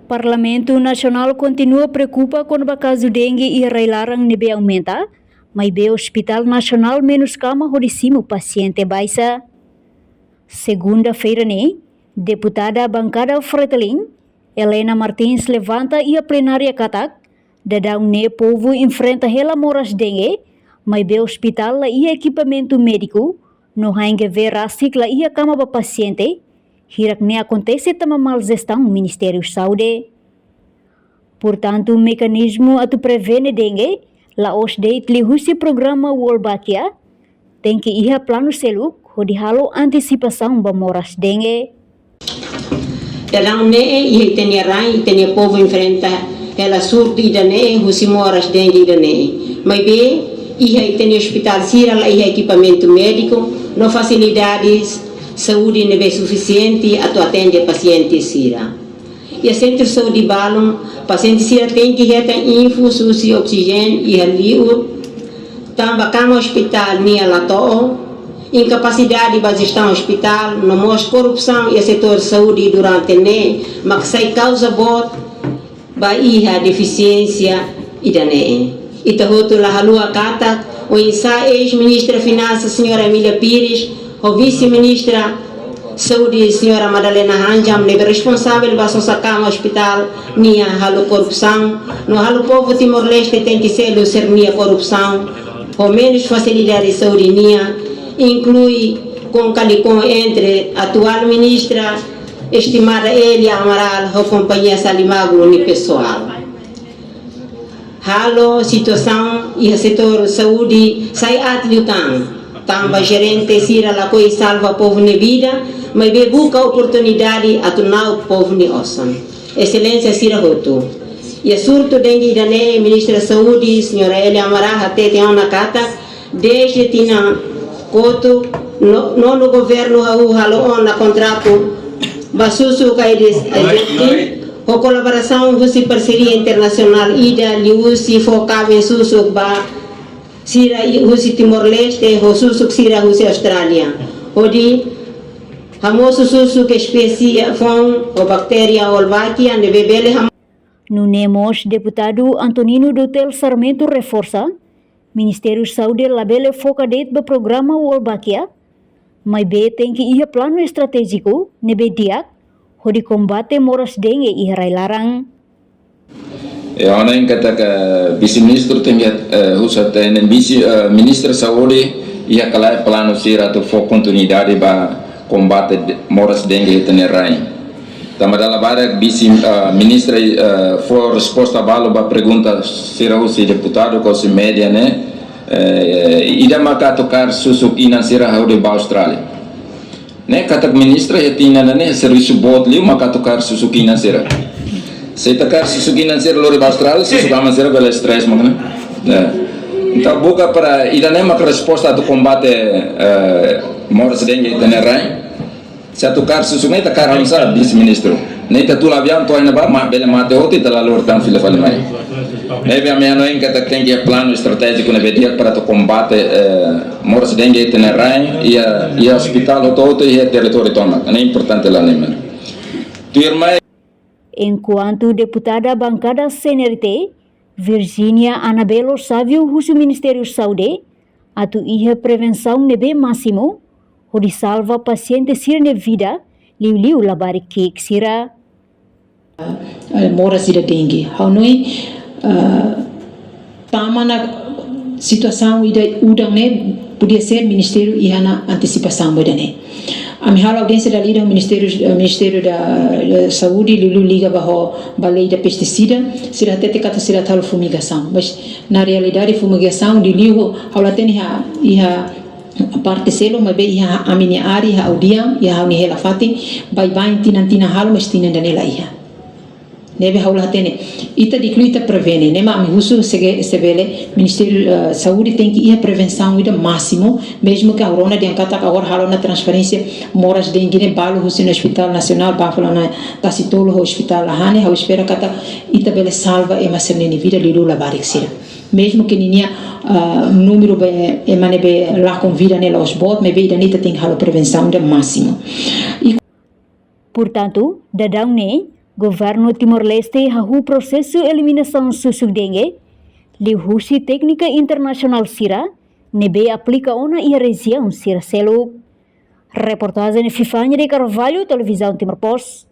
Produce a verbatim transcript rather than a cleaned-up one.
Parlamentu Nasionál kontinua preokupa kona-ba kazu dengue iha rai-laran ne'ebé aumenta, maibé Hospital Nasionál menus kama hodi simu pasiente baixa. Segunda-feira ne'e, deputada bankada Fretilin, Helena Martins levanta iha plenária katak, daudaun ne'e povu enfrenta hela moras dengue, maibé ospitál la iha ekipamentu médiku, no HNGV rasik la iha kama ba pasiente, hirak ne'e akontese tanba mal jestaun Ministériu Saúde. Portantu, mekanizmu atu prevene dengue, la'ós de'it liuhusi programa Wolbachia, tenke iha planu seluk, hodi halo antisipasaun ba moras dengue. Daudaun ne'e, iha ita-nia rai, ita-nia povu enfrenta hela surtu ida-ne'e, husi moras dengue ida-ne'e. Maibé, iha ita-nia ospitál sira la iha ekipamentu médiku, no fasilidades saúde ne'ebé sufisiente atu atende pasiente sira. Iha sentru saúde balun, pasiente sira tenke hetan infus husi oksijéniu iha liur, tanba kama ospitál nian la to'o, inkapasidade ba jestaun ospitál, no mós korrupsaun iha setór saúde durante ne'e, mak sai kauza boot ba iha defisiénsia ida-ne'e. Ita hotu la haluha katak, oinsá eis-ministra Finansas, señora Emília Pires, ho vise-ministra Saúde, señora Madalena Hanjam, ne'ebé responsavel ba sosa kama ospitál nian halo korrupsaun, no halo povu Timor-Leste tenke selu sira-nia korrupsaun, ho menus fasilidade saúde nian, inklui konkalikon entre atuál ministra, estimada Elia Amaral, ho kompañia Salimagro nia pesoál. Halo situasaun iha setór saúde sai aat liután. Tanba jerente sira lakohi salva povu nia vida, maibé buka oportunidade atu na'ok povu nia osan. Eselénsia sira hotu. Iha surtu dengue ida-ne'e, Ministra Saúde, señora Elia Amaral, hatete ona katak, dezde tinan kotuk, no-, nonu governu hahú halo ona kontratu ba susuk Aedes aegypti, ho kolaborasaun husi parseria internasionál ida liuhusi fó kaben susuk ba sira i-, husi Timor-Leste, ho susuk sira husi Austrália. Hodi hamosu susuk espésie foun ho baktéria Wolbachia ne'ebé bele ham- Nune'e mós deputadu Antonino Dutel Sarmento reforsa, Ministériu Saúde labele foka de'it ba programa Wolbachia, maibé tenke iha planu estratéjiku ne'ebé di'ak, hodi kombate moras dengue iha rai-laran. E ona inka taka vise-ministru tenke, eh, husu hatene vise, eh, ministra saúde iha ka lae planu sira atu fó kontinuidade ba kombate de-, moras dengue iha ita-nia rai. Tanba dala barak vise, eh, ministra, eh, fó resposta balu ba pergunta sira husi deputadu ka husi média ne'e, eh, ida maka atu kaer susuk inan sira hodi ba Austrália. Ne'e katak ministra iha tinan ida-ne'e servisu boot liu maka atu kaer susuk inan sira. Se ita kaer susuk inan sira lori ba Austrália, susuk aman sira bele stress mak ne'e. Ya. Entaun buka para ida-ne'e maka resposta atu kombate, eh, moras dengue iha ita-nia rai. Se atu kaer susuk ne'e ita kaer oinsá, vise-ministru? Ne'e ita tula aviaun to'o iha ne'ebá, mak bele mate hotu, ita la lori tan fila fali mai. Ne'ebé ami hanoin katak tenke iha planu estratéjiku ne'ebé di'ak para atu kombate, eh, moras dengue iha ita-nia rai, iha, iha ospitál hotu-hotu iha territóriu tomak. Ne'e importante la ne'e mak. Tuirmai. Enkuantu deputada bankada C N R T, Virginia Anabelo Savio husu Ministériu Saúde, atu iha prevensaun ne'ebé másimu, hodi salva pasiente sira-nia vida, liuliu labarik ki'ik sira. Eh, moras ida dengue. Ha'u hanoin, eh, tama ona situasaun ida udan ne'e, podia ser ministériu iha ona antisipasaun ba ida-ne'e. Ami halo audiénsia dala ida ho Ministériu, eh, Ministériu da, da Saúde, liuliu liga ba ho, ba lei da pestisida, sira hatete katak sira atu halo fumigasaun. Mas, na realidade, fumigasaun, liuliu ho, ha'u la hatene iha, iha parte seluk, maibé iha ami-nia área, iha Audian, iha ha'u-nia hela-fatin, baibain tinan-tinan halo, mas tinan ida-ne'e la iha. Ne'ebé ha'u la hatene. Ita di'ak liu ita prevene, ne'e mak ami husu se ke, se bele, Ministériu, eh, Saúde tenke iha prevensaun ida másimu, mezmu ke ha'u rona dehan katak agora halo ona transferénsia moras dengue ne'e balu husi ona Ospitál Nasionál, ba fali ona Tasitolu ho Ospitál Lahane, ha'u espera katak ita bele salva ema sira-nia vida, liuliu labarik sira. Mezmu ke ninia, ah, númeru ba ema ne'ebé lakon vida ne'e la'ós boot, maibé ida-ne'e ita tenke halo prevensaun ida másimu. I Portantu, daudaun ne'e, Governu Timor-Leste hahú prosesu eliminasaun susuk dengue liuhusi téknika internasionál sira ne'ebé aplika ona iha rejiaun sira seluk. Reportajen Fifania de Carvalho, Televizaun Timor Post,